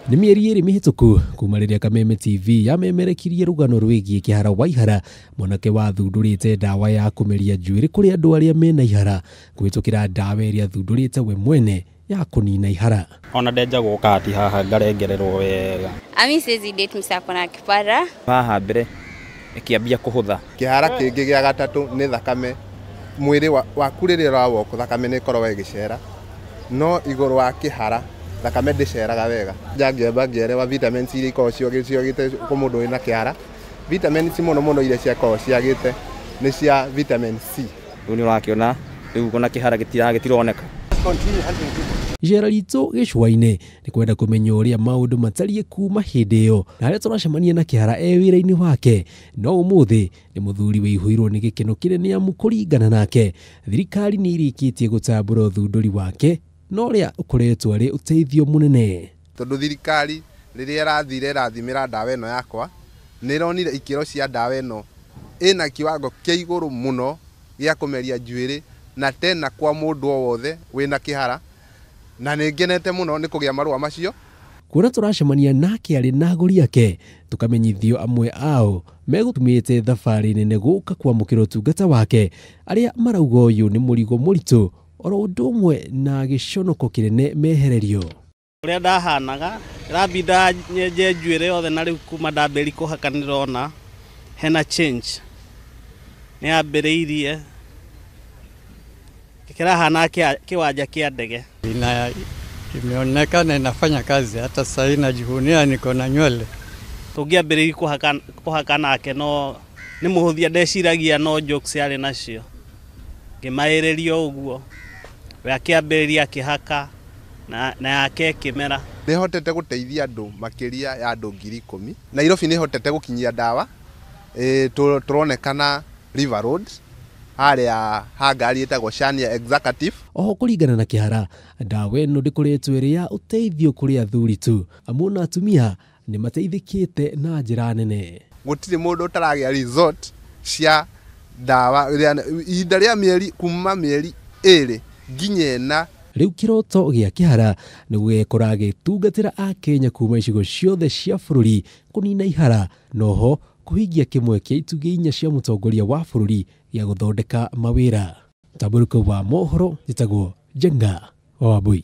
Nĩ mĩeri 2 mĩhĩtũku kuma rĩrĩa Kameme TV yamemerekirie rũgano rwĩgiĩ Kĩhara wa Ihara, mwanake wathundũrĩte ndawa ya kũmeria njuĩrĩ kũrĩ andũ arĩa mena ihara kũhĩtũkĩra ndawa ĩrĩa athundũrĩte we mwene ya kũnina ihara. Ona ndenjagwo kati haha ngarengererwo wega. Ami siwezi date msako na kipara. Haha mbere ĩkĩambia kũhũtha. Kĩhara kĩngĩ gĩa gatatũ nĩ thakame. Mwĩrĩ waku rĩrĩa ũrawokwo thakame nĩ ĩkoragwo ĩgĩcera, no igũrũ wa kĩhara thakame ndĩceraga wega. Njangĩamba ngĩerewa vitamins iria ikoragwo ciagĩte kwa mũndũ wĩna kĩhara. Vitamins mũno mũno iria ciakoragwo ciagĩte nĩ cia vitamin C. Rĩu nĩ ũrakĩona rĩu ona kĩhara gĩtironeka. Icera ritũ gĩcũa-inĩ nĩ kwenda kũmenya ũrĩa maũndũ matariĩ kuma hĩndĩ ĩyo na harĩa tũracemania na Kĩhara e wĩra-inĩ wake, no ũmũthĩ nĩ mũthuri wĩihũirwo nĩ gĩkeno kĩnene amu kũringana nake thirikari nĩ ĩrĩkĩtie gũtambũra ũthundũri wake na ũrĩa ũkoretwo arĩ ũteithio mũnene. Tondũ thirikari rĩrĩa ĩrathire ĩrathimĩra ndawa ĩno yakwa nĩ ĩronire ikĩro cia ndawa ĩno ĩna kiwango kĩa igũrũ mũno gĩa kũmeria njuĩrĩ na tena kwa mũndũ o wothe wĩna kĩhara, na nĩ ngenete mũno nĩ kũgĩa marũa macio. Kuona tũracemania nake arĩ na agũri ake tũkamenyithio amwe ao megũtumĩte thabarĩ nene gũka kwamũkĩra ũtungata wake, arĩa marauga ũyũ nĩ mũrigo mũritũ oro ũndũ ũmwe na gĩconoko kĩnene mehererio. Ũrĩa ndahanaga ĩrambinda nyenje njuĩrĩ yothe na rĩu kuma ndambĩrĩria kũhaka nĩndĩrona hena change nĩ yambĩrĩirie kĩrahana kĩwanja kĩa ndege. Na imeonekana inafanya kazi, hata sasa najivunia niko na nywele. Tũngĩambĩrĩirie kũhaka nake no nĩ mũhũthia ndeciragia no jokes yarĩ nacio, ngĩmaĩrĩria ũguo we akĩambĩrĩria akĩhaka na yake ĩkĩmera. Nĩhotete gũteithia andũ makĩria ya andũ 10,000. Nairobi nĩhotete gũkinyia ndawa tũronekana River Road harĩa ha ngari ĩtagwo Shania Executive. Oho kũringana na Kĩhara, ndawa ĩno ndĩkoretwo ĩrĩ ya ũteithio kũrĩ athuri tu, amu ona atumia nĩ mateithĩkĩte na njĩra nene. Gũtirĩ mũndũ ũtaragĩa result cia ndawa ihinda rĩa mĩeri kuma mĩeri 2 nginya 4. Rĩu kĩroto gĩa Kĩhara nĩ gũgekora agĩtungatĩra Akenya kuma icigo ciothe cia bũrũri kũnina ihara, noho kũhingia kĩmwe kĩa itugĩ 4 cia mũtongoria wa bũrũri gĩa gũthondeka mawĩra. Mũtambũrũko wa mohoro njĩtagwo Njenga wa Wambui.